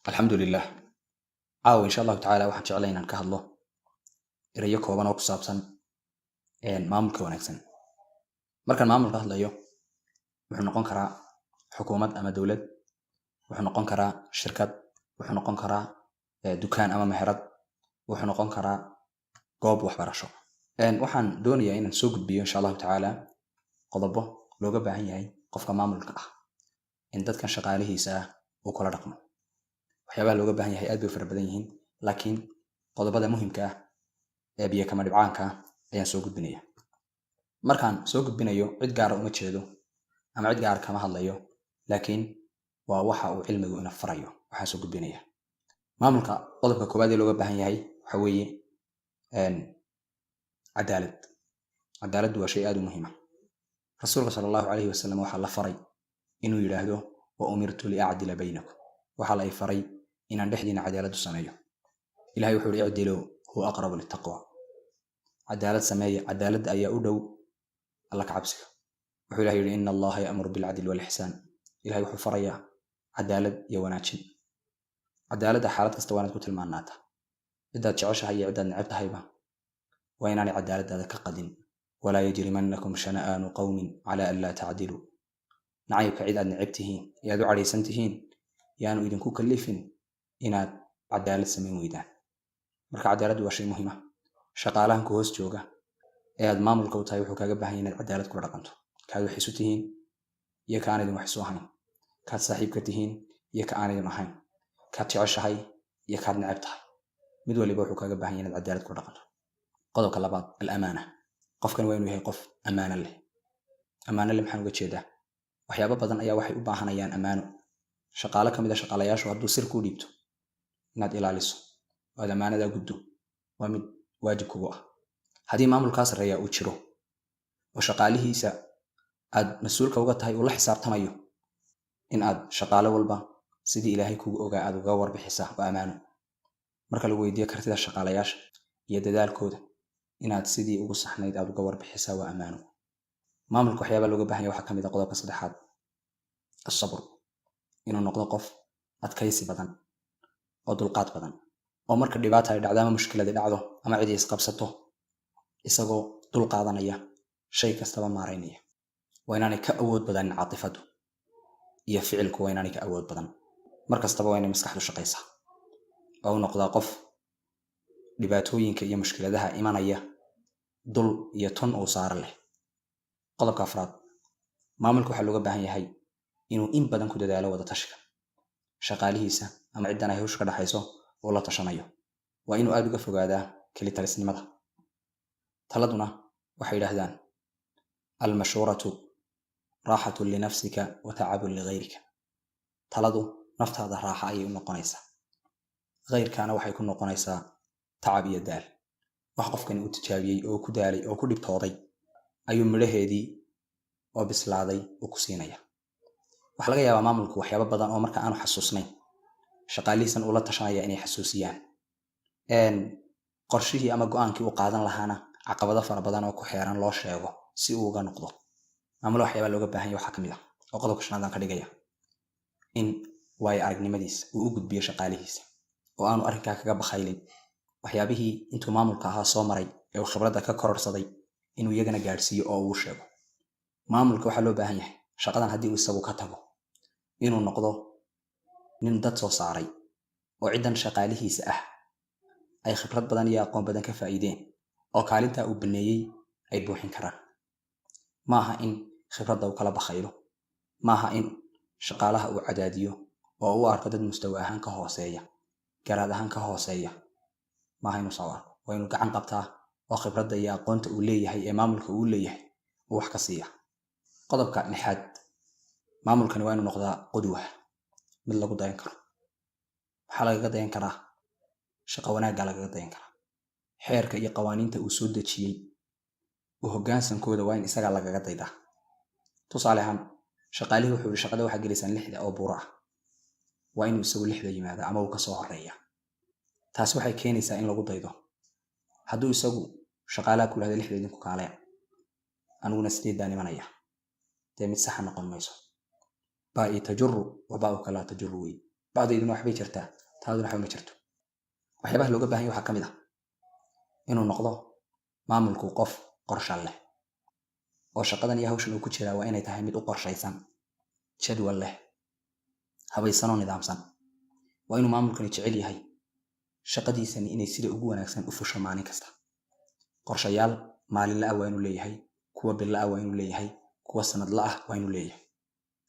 Alxamdulilah. Caawa, insha Allahu tacaala, waxaan jeclay inaan ka hadlo erayo kooban oo ku saabsan maamulka wanaagsan. Markaan maamulka hadlayo, wuxuu noqon karaa xukuumad ama dowlad, wuxuu noqon karaa shirkad, wuxuu noqon karaa dukaan ama meherad, wuxuu noqon karaa goob waxbarasho. Waxaan doonayaa inaan soo gudbiyo, insha Allahu tacaala, qodobo looga baahan yahay qofka maamulka ah in dadkan shaqaalihiisa ah uu kula dhaqmo. Waxyaabaha looga baahan yahay aad bay u fara badan yihiin, laakiin qodobada muhimka ah ee biyo kama dhibcaanka ah ayaan soo gudbinaya. Markaan soo gudbinayo, cid gaara uma jeedo ama cid gaara kama hadlayo, laakiin waa waxa uu cilmigu ina farayo waxaan soo gudbinaya. Maamulka qodobka koowaad ee looga baahan yahay waxa weeye cadaalad. Cadaaladdu waa shay aad u muhiim ah. Rasuulka sala Allahu calayhi wasalam waxaa la faray inuu yidhaahdo: "Wa umirtu liacdila baynakum." Waxaa la i faray inaan dhexdiina cadaalad u sameeyo. Ilahay wuxuu ihi: "Icdiluu huwa aqrabu litaqwa." Cadaalad sameeya, cadaaladda ayaa u dhow Alla ka cabsiga. Wuxuu Ilahay yihi: "Ina Allaha ya'muru bilcadli walixsaan." Ilahay wuxuu farayaa cadaalad iyo wanaajin. Cadaaladda xaalad kasta waa inaad ku tilmaanaataa. Ciddaad jeceshahay iyo ciddaad neceb tahayba waa inaanay cadaaladdaada ka qadin. "Walaa yajrimannakum shana'aanu qawmin cala an laa tacdiluu." Nacaybka cid aad neceb tihiin iyo aad u cadhaysan tihiin yaanu idinku kalifin inaad cadaalad samayn weydaan. Marka cadaaladdu waa shay muhiim ah. Shaqaalahan ku hoos jooga ee aad maamulka u tahay wuxuu kaaga baahan yahay inaad cadaalad kula dhaqanto, kaad wax isu tihiin iyo ka aan idin wax isu ahayn, kaad saaxiibka tihiin iyo ka aan idin ahayn, kaad jeceshahay iyo kaad neceb tahay. Mid waliba wuxuu kaaga baahan yahay inaad cadaalad kula dhaqanto. Qodobka labaad, alamaana. Qofkan waa inuu yahay qof ammaano leh. Ammaano leh maxaan uga jeedaa? Waxyaabo badan ayaa waxay u baahanayaan ammaano. Shaqaale ka mid a shaqaalayaashu hadduu sir kuu dhiibto, inaad ilaaliso oo aad ammaanadaa guddo waa mid waajib kugu ah. Haddii maamulkaa sarreeya uu jiro oo shaqaalihiisa aad mas-uulka uga tahay uu la xisaabtamayo, in aad shaqaale walba sidii Ilaahay kugu ogaa aad uga warbixisaa waa ammaano. Marka lagu weydiiyo kartida shaqaalayaasha iyo dadaalkooda, inaad sidii ugu saxnayd aad uga warbixisaa waa ammaano. Maamulka waxyaabaa looga baahan yahay waxaa ka mid ah, qodobka saddexaad, asabr. Inuu noqdo qof adkaysi badan oo dulqaad badan, oo marka dhibaata ay dhacdo ama mushkiladi dhacdo ama cidi isqabsato, isagoo dul qaadanaya shay kastaba maaraynaya. Waa inaanay ka awood badanin caatifadu iyo ficilku, waa inaanay ka awood badan. Mar kastaba waa inay maskaxdu shaqaysaa oo u noqdaa qof dhibaatooyinka iyo mushkiladaha imanaya dul iyo tun uu saaro leh. Qodobka afraad, maamulka waxaa looga baahan yahay inuu in badan ku dadaalo wada tashiga shaqaalihiisa ama ciddan ay hawsha ka dhaxayso uu la tashanayo. Waa inuu aada uga fogaadaa kelitalisnimada. Taladuna waxay yidhaahdaan: "Almashhuuratu raaxatun linafsika wa tacabun ligayrika." Taladu naftaada raaxa ayay u noqonaysaa, kayrkaana waxay ku noqonaysaa tacab iyo daal. Wax qofkani uu tijaabiyey oo ku daalay oo ku dhibtooday ayuu midhaheedii oo bislaaday uu ku siinaya. Waxaa laga yaabaa maamulku waxyaabo badan oo marka aanu xasuusnayn, shaqaalihiisan ula tashanaya inay xasuusiyaan. Qorshihii ama go-aankii uu qaadan lahaana caqabado fara badan oo ku xeeran loo sheego si uu uga noqdo. Maamula waxyaabaa looga baahan yahay waxaa ka mid ah, oo qodobka shanaad aan ka dhigaya, in waayo aragnimadiisa uu u gudbiyo shaqaalihiisa oo aanu arrinkaa kaga bakhaylin. Waxyaabihii intuu maamulka ahaa soo maray ee uu khibradda ka kororsaday inuu iyagana gaadhsiiyo oo uu sheego. Maamulka waxaa loo baahan yahay, shaqadan haddii uu isagu ka tago, inuu noqdo nin dad soo saaray oo ciddan shaqaalihiisa ah ay khibrad badan iyo aqoon badan ka faa'iideen oo kaalintaa uu baneeyey ay buuxin karaan. Maaha in khibradda uu kala bakhaylo, maaha in shaqaalaha uu cadaadiyo oo u arko dad mustawa ahaan ka hooseeya, garaad ahaan ka hooseeya. Maaha inuu saa u arko. Waa inuu gacan qabtaa oo khibradda iyo aqoonta uu leeyahay ee maamulka uu leeyahay uu wax ka siiya. Qodobka lixaad, maamulkani waa inuu noqdaa qudwa, mid lagu dayan karo. Waxaa lagaga dayan karaa shaqo wanaagga, lagaga dayan karaa xeerka iyo qawaaniinta uu soo dejiyey u hoggaansankooda. Waa in isagaa lagaga daydaa. Tusaale ahaan, shaqaalihii wuxuu yihi: "Shaqada waxaa gelaysaan 6da oo buuro ah." Waa inuu isagu 6da yimaada ama uu kasoo horeeya. Taasi waxay keenaysaa in lagu daydo. Hadduu isagu shaqaalaha ku yidhahdo: "6da idinku kaaleya, aniguna 8daan imanaya," dee mid saxa noqon mayso. Baa'i tajuru wa baa'uka laa tajuru wey. Bacdayduna waxbay jirtaa, taaduna waxba ma jirto. Waxyaabaha looga baahan yahay waxaa ka mid ah inuu noqdo maamulku qof qorsha leh, oo shaqadan iyo hawshan uu ku jiraa waa inay tahay mid u qorshaysan, jadwal leh, habaysanoo nidaamsan. Waa inuu maamulkani jecel yahay shaqadiisani inay sida ugu wanaagsan u fusho maalin kasta. Qorshayaal maalinla ah waa inuu leeyahay, kuwa billa ah waa inuu leeyahay, kuwa sanadla ah waa inuu leeyahay.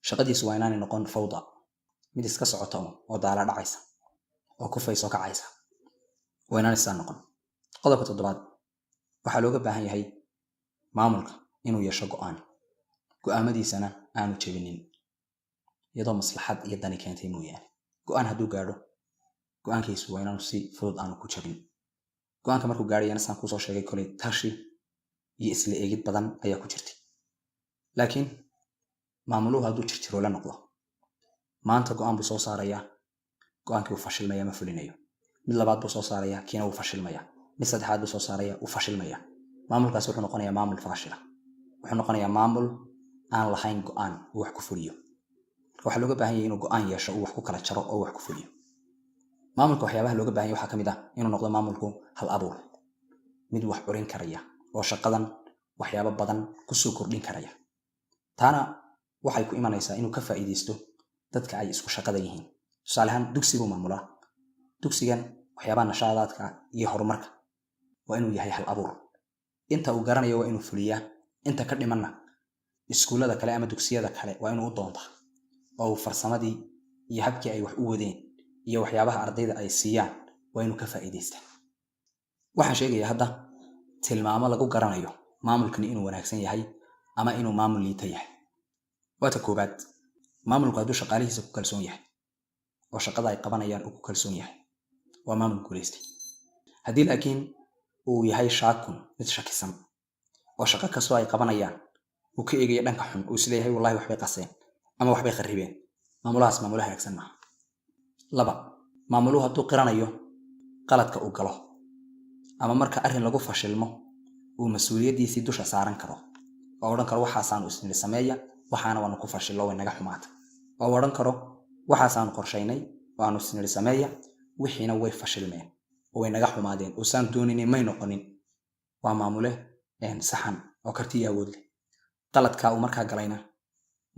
Shaqadiisu waa inaanay noqon fawda, mid iska socota un oo daala dhacaysa oo kufaysa oo kacaysa, waa inaanay sidaa noqon. Qodobka toddobaad, waxaa looga baahan yahay maamulka inuu yeesho go'aan, go'aamadiisana aanu jebinin iyadoo maslaxad iyo dani keentay mooyaane. Go'aan hadduu gaadho, go'aankiisu waa inaanu si fudud aanu ku jabin. Go'aanka markuu gaadhayana, saan kusoo sheegay koley, tashi iyo isla eegid badan ayaa ku jirtay. Laakiin maamuluhu hadduu jirjiroole noqdo, maanta go'aan buu soo saarayaa, go'aankii wuu fashilmaya, ma fulinayo. Mid labaad buu soo saarayaa, kiina wuu fashilmaya. Mid saddexaad buu soo saaraya, wuu fashilmaya. Maamulkaasi wuxuu noqonayaa maamul faashila, wuxuu noqonayaa maamul aan lahayn go'aan uu wax ku fuliyo. Marka waxaa looga baahan yahay inuu go'aan yeesho uu wax ku kala jaro oo wax ku fuliyo. Maamulka waxyaabaha looga baahan yahay waxaa ka mid ah inuu noqdo maamulku hal abuur, mid wax curin karaya oo shaqadan waxyaabo badan kusoo kordhin karaya. Taana waxay ku imanaysaa inuu ka faa'iidaysto dadka ay isku shaqada yihiin. Tusaale ahaan, dugsi buu maamulaa. Dugsigan waxyaabaha nashaadaadka iyo horumarka waa inuu yahay hal abuur. Inta uu garanayo waa inuu fuliyaa, inta ka dhimanna iskuullada kale ama dugsiyada kale waa inuu u doontaa, oo uu farsamadii iyo habkii ay wax u wadeen iyo waxyaabaha ardayda ay siiyaan waa inuu ka faa'iidaystaa. Waxaan sheegayaa hadda tilmaamo lagu garanayo maamulkani inuu wanaagsan yahay ama inuu maamul liita yahay. Waata koowaad: maamulku hadduu shaqaalihiisa ku kalsoon yahay oo shaqada ay qabanayaan uu ku kalsoon yahay, waa maamul guulaystay. Haddii laakiin uu yahay shaakun, mid shakisan oo shaqo kastoo ay qabanayaan uu ka eegaya dhanka xun, uu isleeyahay wallahi waxbay qaseen ama waxbay kharribeen, maamulahaas maamula hagaagsan maaha. Laba, maamuluhu hadduu qiranayo qaladka uu galo ama marka arrin lagu fashilmo uu mas-uuliyaddiisii dusha saaran karo oo odhan karo, "Waxaasaanu isniri sameeya, waxaana waanu ku fashillo, way naga xumaata," oo odhan karo, "Waxaasaanu qorshaynay, waanu isniri sameeya, wixiina way fashilmeen oo way naga xumaadeen oo saan doonaynay may noqonin," waa maamule saxan oo karti iyo awood leh. Qaladka uu markaa galayna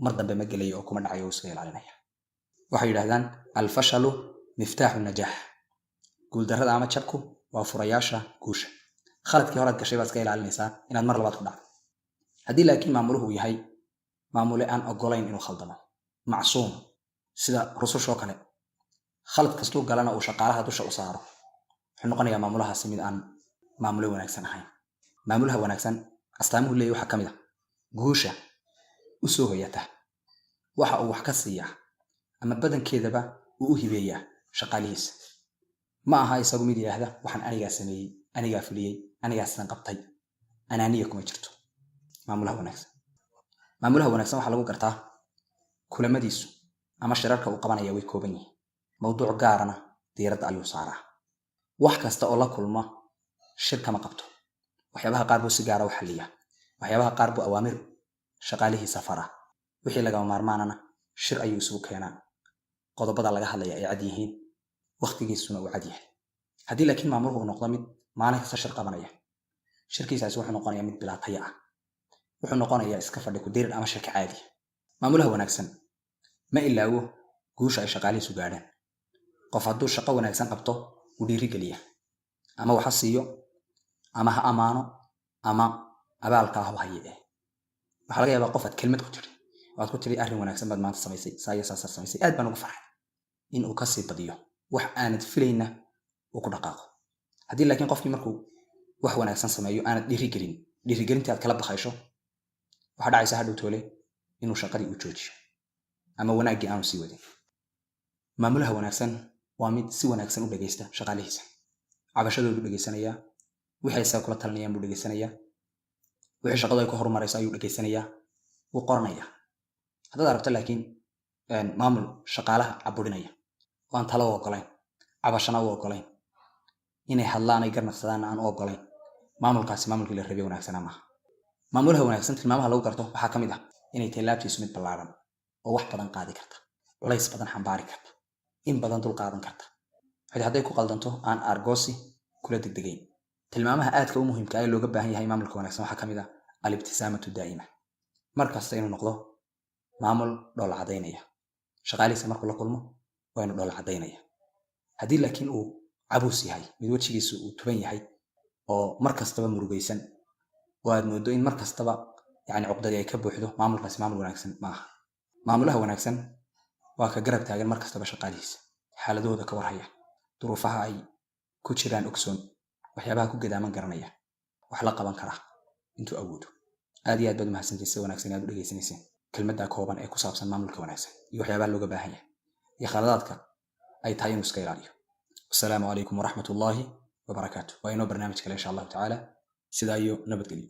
mar dambe ma gelayo oo kuma dhacayo, uu iska ilaalinaya. Waxay yidhahdaan: الفشل مفتاح النجاح. Guuldarrada ama jabku waa furayaasha guusha. Khaladkii horaad gashay baad iska ilaalinaysaa inaad mar labaad ku dhacdo. Haddii laakiin maamuluhu uu yahay maamule aan ogolayn inuu khaldamo, macsuum sida rusushoo kale, khalad kastuu galana uu shaqaalaha dusha u saaro, wuxuu noqonayaa maamulahaasi mid aan maamule wanaagsan ahayn. Maamulaha wanaagsan astaamuhu leeyahy waxaa ka mid ah guusha u soo hoyata waxa uu wax ka siiyaa ama badankeedaba uu u hibeeyaa shaqaalihiisa. Ma aha isagu mid yidhaahda, "Waxaan anigaa sameeyey, anigaa fuliyey, anigaa sidan qabtay." Anaaniya kuma jirto maamulaha wanaagsan. Maamulaha wanaagsan waxaa lagu gartaa kulamadiisu ama shirarka uu qabanaya way kooban yihiin, mawduuc gaarana diiradda ayuu saaraa. Wax kasta oo la kulma shir kama qabto. Waxyaabaha qaar buu si gaara u xalliyaa, waxyaabaha qaar buu awaamir shaqaalihiisa faraa. Wixii lagama maarmaanana shir ayuu isugu keenaa, qodobada laga hadlaya ay cad yihiin, wakhtigiisuna uu cad yahay. Haddii laakiin maamuluhu uu noqdo mid maalin kasta shir qabanaya, shirkiisaasi wuxuu noqonayaa mid bilaa taya ah, wuxuu noqonayaa iska fadhi ku dirir ama shirka caadiya. Maamulaha wanaagsan ma ilaawo guusha ay shaqaalihiisu gaadhaan. Qof hadduu shaqo wanaagsan qabto, wuu dhiirigeliya, ama waxa siiyo ama ha amaano ama abaalka ha haye. Waxaa laga yaabaa qof aad kelmad ku tiri oo aad ku tiri, "Arrin wanaagsan baad maanta samaysay, saa iyo saasaad samaysay, aad baan ugu farxay," in uu kasii badiyo, wax aanad filayna uu ku dhaqaaqo. Haddii laakiin qofkii markuu wax wanaagsan sameeyo aanad dhiirigelin, dhiirigelintii aad kala baqaysho, waxaa dhacaysa hadhow toole inuu shaqadii uu joojiyo ama wanaaggii aanu sii wadin. Maamulaha wanaagsan waa mid si wanaagsan u dhegeysta shaqaalihiisa. Cabashadoodu dhegeysanayaa, wixii isaga kula talinayaan buu dhegeysanayaa, wixii shaqadu ay ku horumarayso ayuu dhegeysanayaa, wuu qoranayaa. Haddaad aragto laakiin maamul shaqaalaha caburinaya oo aan talo u ogolayn, cabashana u ogolayn, inay hadlaan ay garnaqsadaanna aan u ogolayn, maamulkaasi maamulkii la rabay wanaagsanaa maaha. Maamulaha wanaagsan tilmaamaha lagu garto waxaa ka mid ah inay tahay laabtiisu mid ballaaran oo wax badan qaadi karta, culays badan xambaari karta. In badan dul qaadan karta, cid hadday ku qaldanto aan argoosi kula degdegayn. Tilmaamaha aadka u muhiimka ee looga baahan yahay maamulka wanaagsan waxaa ka mid ah الابتسامة الدائمة, mar kasta inuu noqdo maamul dhoola cadaynaya. Shaqaalihiisa markuu la kulmo waa inuu dhoola cadaynaya. Haddii laakiin uu cabuus yahay, mid wejigiisu uu tuban yahay oo mar kastaba murugaysan oo aad moodo in mar kastaba yani cuqdadii ay ka buuxdo, maamulkaasi maamul wanaagsan maaha. Maamulaha wanaagsan waa ka garab taagan mar kastaba shaqaalihiisa, xaaladahooda ka warhaya, duruufaha ay ku jiraan ogsoon, waxyaabaha ku gadaaman garanaya, wax la qaban karaa intuu awoodo. Aad iyo aad baad umahadsantihin sida wanaagsan aad u dhegaysanayseen kelmadda kooban ee ku saabsan maamulka wanaagsan iyo waxyaabaha looga baahan yahay iyo khaladaadka ay tahay inuu iska ilaaliyo. Wasalaamu calaykum waraxmat ullaahi wabarakaatu. Waa inoo barnaamij kale, insha Allahu tacaala. Sidaa iyo nabadgelyo.